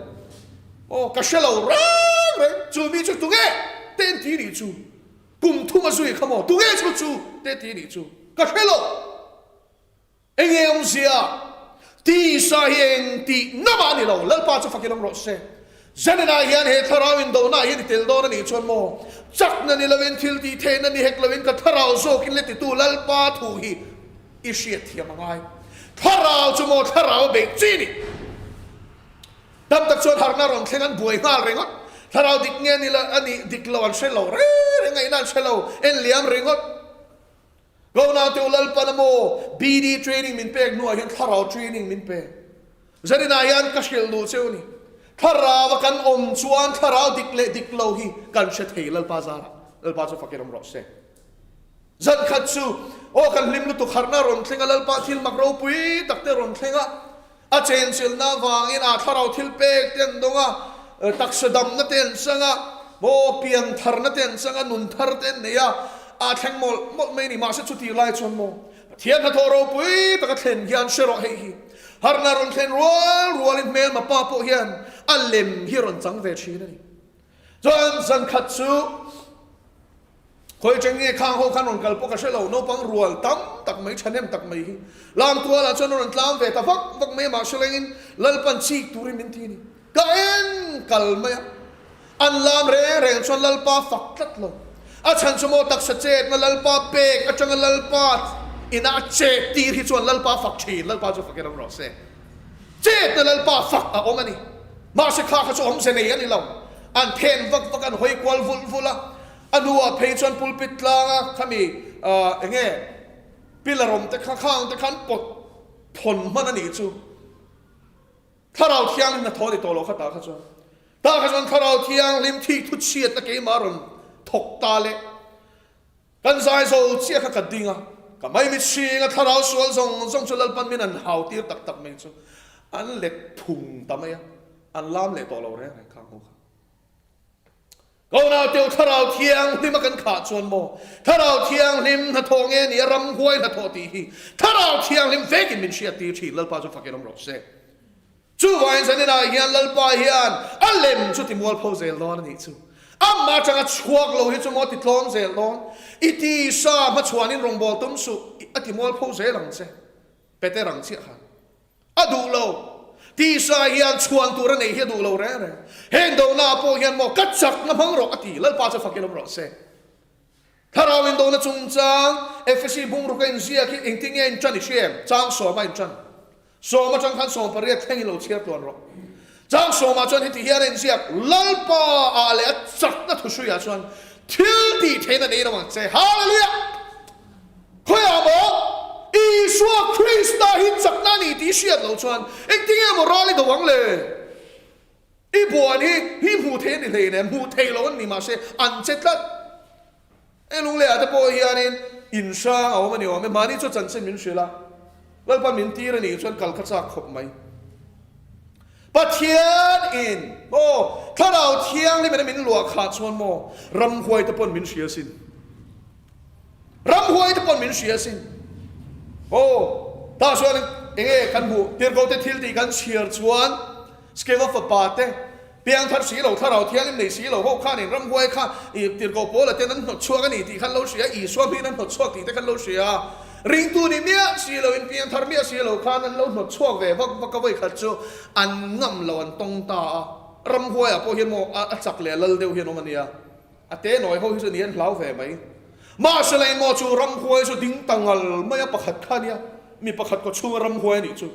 Aw ka hre lo reng reng chu mi chu tunge te en ti nih chu kum thum a zui kha maw tunge chu chu te ti nih chu ka hre lo. Enge awmzia tisa hi eng tih na mah a ni lo Lalpa chu fakin awm rawh se. Zaninah hian he thlarau indona hian i tel dawn a nih chuan maw chakna ni lovin thil tih theihna ni hek lovin ka thlarau zawkin le titu Lalpa thu hi I hriat thiam a ngai. Thlarau chu maw thlarau a beih chi ni. Tam tak chuan harhna rawn thleng an buai nghal ringawt. Thlarau dik nge ni a nih dik lo an hre lo reng reng ngaihna an hre lo en liam ringawt. Ko naute u Lalpan a maw BD training min pek hnuah hian thlarau training min pe. Zaninah hian ka hrilh duh cheu ni. Thlarau a kan awm chuan thlarau dik leh dik lo hi kan hre thei Lalpa zarah. Lalpa chu fakin awm rawh se. Zan khat chu, aw kan hlim lutuk harhna rawn thleng a, Lalpa thil mak ropui tak te rawn thleng a, a chenchilhna avangin a thlarau thil pek te an dawng a, taksa damna te an chang a, maw pian tharna te an chang a, nun thar te an nei a, a thleng mawlh mawlh mai a ni. Mahse chutih lai chuan maw Pathian hnathawh ropui taka thlen hian hre rawh hei hi harhna rawn thlen rual rualin hmelma pa pawh hian a lem hi rawn chang ve thin a ni. Chuan zan khat chu Khawi cheng nge khang ho khan rawn kal pawh ka hre lo, naupang rual tam tak mai, thahnem tak mai hi Lamtualah chuan a rawn tlang ve ta vak vak mai a, mahse lengin Lalpan chik turin min ti a ni. Ka en kal mai a, an lam reng reng chuan Lalpa fak tlat lo. A chhan chu maw taksa chetna Lalpa pek atanga Lalpa ina a chet tir hi chuan Lalpa fak thin, Lalpa chu fakin awm rawh se. Chetna Lalpa fak a awm a ni. Mahse kha kha chu awmze nei a ni lo. An then vak vak, an hawi kual vulh vulh a. A hnuah phei chuan pulpit tlanga khami eng nge pillar awm te kha khang te khan pawt thawn hman a nih chu. Thlarau Thianghlim hnathawh a ni tawh lo kha tah kha chuan. Tah kha chuan Thlarau Thianghlim thik thu chhiatna keimah rawn thawk ta leh. Kan zai zo chiah kha ka ding a, ka maimit hring a thlarau sual zawng zawng chu Lalpan min an hau tir tak tak mai chu. An let phung ta mai a, an lam leh tawh lo reng reng khang ho kha. Ko nauteu Thlarau Thianghlim a kan khah chuan maw Thlarau Thianghlim hnathawh nge ni a ramhuai hnathawh tih hi Thlarau Thianghlim vekin min hriat tir thin Lalpa chu fakin awm rawh se. Chuvangin zaninah hian Lalpa hian a lem chu ti mualpho zel dawn a nih chu. Amah atanga chhuak lo hi chu maw ti tlawm zel dawn. I tisa hmachhuanin rawngbâwl tum suh a ti mualpho zel ang che. Peter ang chiah khan. A duh lo. Tisa hian chhuan tur a neih hi a duh lo reng reng. Heng donaah pawh hian maw ka chakna hmang rawh a ti. Lalpa chu fakin awm rawh se. Thlarau indona chungchang Efesi bungruk a inziak hi engtin nge a inṭan i hria em? Chang sawma a inṭan. Sawm aṭang khan 18 thlengin lo chhiar tluan rawh. Chang sawmah chuan heti hian a inziak, Lalpa ah leh a chakna thuhruiah chuan thil tih theihna nei lo ang che. Hallelujah! Khawiah maw Isua Krista hi chakna a ni tih i hriat loh chuan engtin nge maw ral i do ang le? I buan hi hi hmuh theih a ni hleinem, hmuh theih loh an ni mahse an che tlat. Heng lungleiah te pawh hianin in hrang a awm a ni awm e, mahni chu chanchin min hrilh a, Lalpa min tir a nih chuan kal kha chak khawp mai. Pathian in maw Thlarau Thianghlim in a min luah khah chuan maw ramhuai te pawn min hria sin. Ramhuai te pawn min hria sin. Aw, tah chuan enge kan hmuh tirhkoh te thil tih kan chhiar chuan Skeva fapa te Piangthar si lo, Thlarau Thianghlim nei si lo ho khanin ramhuai kha i tirhkoh Paula ten an hnawt chhuak a ni tih khan lo hria, Isua hmingin an hnawt chhuak tih te khan lo hria. Ringtu ni miah si lo in piangthar miah si lo khan an lo hnawt chhuak ve vak vak a, vawikhat chu an ngam lo an tawng ta a. Ramhuaiah pawh hian maw a chak leh a lal deuh hian awm a nia. A te nawi ho hi chu ni an hlau ve mai. Mahse la engmaw chu ramhuai chu ding ta ngal mai a pakhat kha a nia, mi pakhat kaw chhunga ramhuai a nih chu.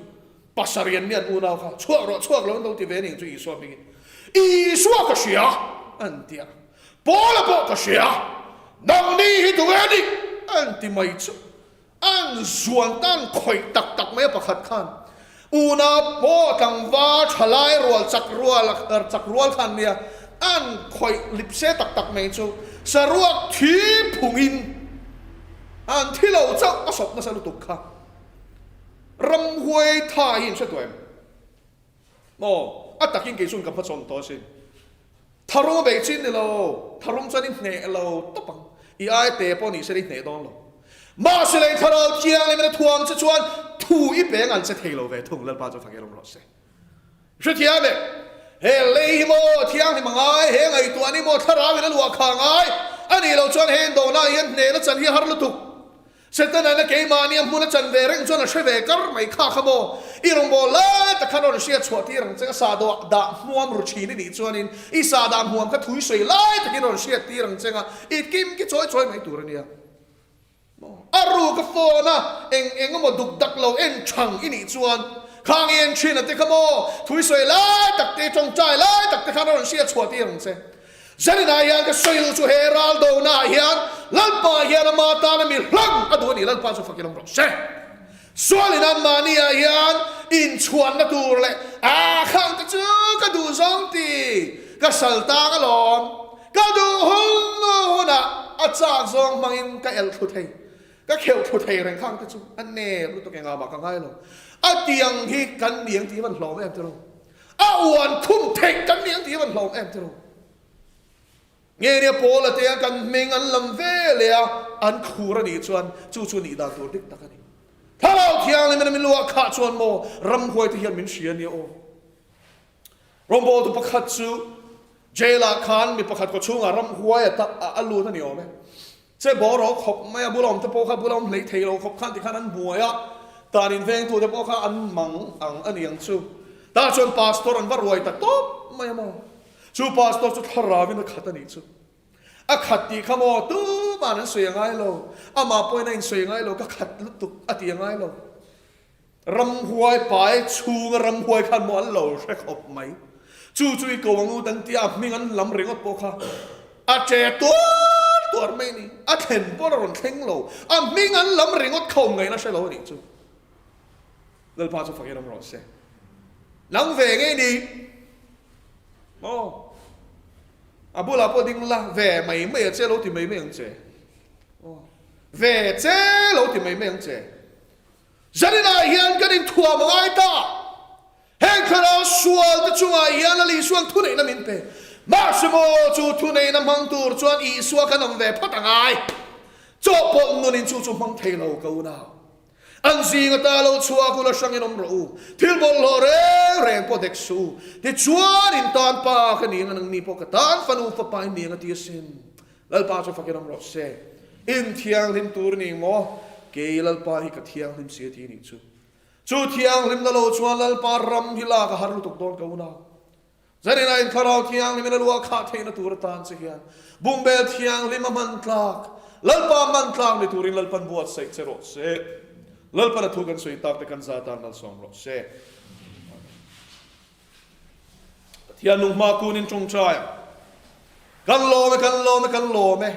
Pasarih an mi an unau kha, Chhuak rawh, chhuak lo an lo ti ve ning chu Isua hmingin. Isua ka hria, an ti a. Paula pawh ka hria, nangni hi tunge a nih? an ti mai chu. An zuan tan khawih tak tak mai a pakhat khan unau pawh tlangval thalai rual chak rual chak rual khan nia an khawih lipse tak tak mai chu saruak thi phungin an thi lo chauh a sawp nasa lutuk kha. Ramhuai tha hi in hre tawh em? Maw? A takin kei chuan ka hmachhawn tawh asin. Tharum a beih chin ni lo, tharum chuan i hneh lo tawp ang. I ai te pawh ni se i hneh dawn lo. Mahse lei Thlarau Thianghlim in a thuam che chuan thu i peng an che thei lo ve thung, Lalpa chu fak i rawm rawh se. Hrethiam e, he lei hi maw Thianghlim a ngai, he ngaihtuah ni maw Thlarau in a luah kha a ngai, a nih loh chuan he indawhna hian hnehna chan hi a har lutuk. Setana'n a keimahni a hmun a chan ve reng chuan a hre ve kar mai kha kha maw? I rawngbâwl lai tak khan rawn hriat chhuah tir ang che, a sahdah dah hmuam ru thin i nih chuanin i sahdah hmuam kha thui sawi lai takin rawn hriat tir ang che nga i kim ki chawi chawi mai tur a nia. Maw? A ruk a phone a eng eng emaw duk dak lo en thang i nih chuan khang i en thin a te kha maw? Thui sawi lai tak te, tawngtai lai tak te khan a rawn hriat chhuah tir ang che. Zaninah hian ka sawi luh chu he ral donaah hian Lalpa hian ama tana mi hlang a duh a ni, Lalpa chu fakin awm rawh se. Sualin anmahniah hian inchhuanna tur leh a khang te chu ka duh zawng ti ka sal tang alawm, ka duh hun hunah a chak zawng hmangin ka elh thlu thei, ka kheuh thlu thei reng khang te chu a nep lutuk engah mah ka ngai lo. A tiang hi kan ni ang tih hi van hlawm em tiraw? A uan khum theih kan ni ang tih hi van hlawm em tiraw? Nge nia Paula te an kan hming an lam ve leh a, an khur a nih chuan chu chu nih dan tur dik tak a ni. Thlarau Thianghlim in a min luah khah chuan maw ramhuai te hian min hria nia aw. Rawngbawltu pakhat chu jail ah khan mi pakhat kaw chhungah ramhuai a lut a ni awm e. Che bawr rawh khawp mai a, bula awm te pawh kha bula awm hlei thei lo khawp khan tikhan an buai a, tan in vengtu te pawh kha an mang ang a ni ang chu. Tah chuan pastor an va ruai ta tawp mai a maw? Chu pastor chu thlarau in a khat a nih chu. A khat tih kha maw tuman an sawi a ngai lo, amah pawhin a insawi a ngai lo, ka khat lutuk a ti a ngai lo. Ramhuai pai chhunga ramhuai khan maw an lo hre khawp mai. Chu chu i ko ang ut an tia a hming an lam ringawt pawh kha a che tuar tuar mai a ni. A thlen pawh a rawn thleng lo. A hming an lam ringawt kha awm ngaihna hre lo a nih chu. Lalpa chu fakin awm rawh se. Nang ve ngei ni maw? A bulah pawh ding la ve mai mai a che lo ti mai mai ang che. Ve che lo ti mai mai ang che. Zaninah hian kan inthuam a ngai ta. Heng thlarau sual te chungah hian Lal Isua'n thuneihna min pe. Mahse maw, chu thuneihna hmang tur chuan Isua kan awm ve phawt a ngai. Chawhpawlh nunin chu chu hmang thei lo ka unau. An zing ata lo chhuak ula hrangin awm rawh u. Thil bawlhhlawh reng reng pawh dek suh u. Tichuan in tan pa ka ni ang a, nangni pawh ka tan fanu fapa in ni ang a ti asin. Lalpa chu fakin awm rawh se. In thianghlim tur ni maw? Kei Lalpa hi ka thianghlim si a ti nih chu. Chu thianghlimna lo chuan Lalpa ram hi lak a har lutuk dawn ka unau. Zaninah in thlarau thianghlimin a luah khah theihna tur atan che hian bungbel thianghlim a hman tlak, Lalpa hman tlak ni turin Lalpan buatsaih che rawh se. Lalpan a thu kan sawi tak te kan za tan malsawm rawh se. Pathian nung hma kun in tawngtai ang. Kan lawm e, kan lawm e, kan lawm e.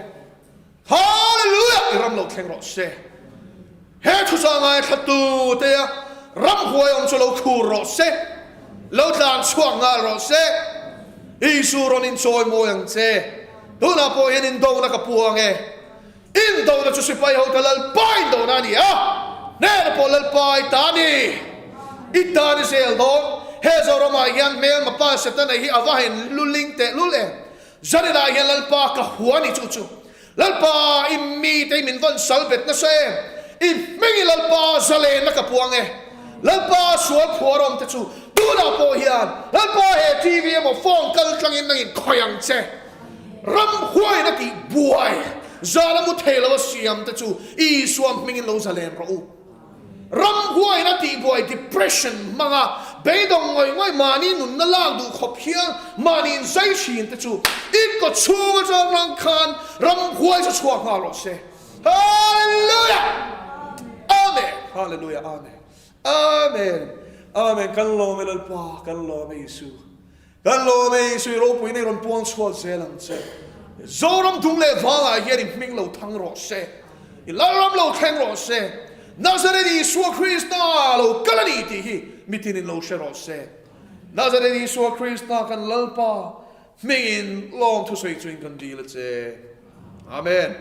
Hallelujah! I ram lo thleng rawh se. He thusa ngaithla tu te a ram huai awm chu lo khur rawh se. Lo tlan chhuak nghal rawh se. Isu rawn in chawi mawi ang che. Tunah pawh hian indona ka puang e. Indona chu sipai ho ta Lalpa indona a ni a, hnena pawh Lalpa i ta a ni. I ta ni zel dawn. He Zoramah hian hmelma pa Setana hi a va han luling teh lul em. Zaninah hian Lalpa ka hua a ni chu chu. Lalpa i mite hi min vawn sal bet nasa em. I hming i Lalpa zalenna ka puang e. Lalpa sual phuar awm te chu tunah pawh hian Lalpa he TV emaw phone kal tlangin nangin khawih ang che. Ramhuaina tih buai zan a mu thei lo a siam te chu Isua hmingin lo zalen rawh u. Ramhuaina tih buai depression hmanga beidawng ngawih ngawih mahni nunna lak duh khawp hian mahni in zai thin te chu in kaw chhung atang rang khan ramhuai chu chhuak nghal rawh se. Hallelujah! Amen! Hallelujah! Amen! Amen! Amen! Kan lawm e Lalpa, kan lawm e Isu. Kan lawm e, Isui ropuina i rawn puang chhuak zel ang che. Zoram dung leh vangah hian i hming lo thang rawh se. I Lalram lo thleng rawh se. Nazareth Isua Krista lo kal a ni tih hi mitinin lo hre rawh se. Nazareth Isua Krista kan Lalpa hmingin lawmthusawi chuin kan dil a che. Amen.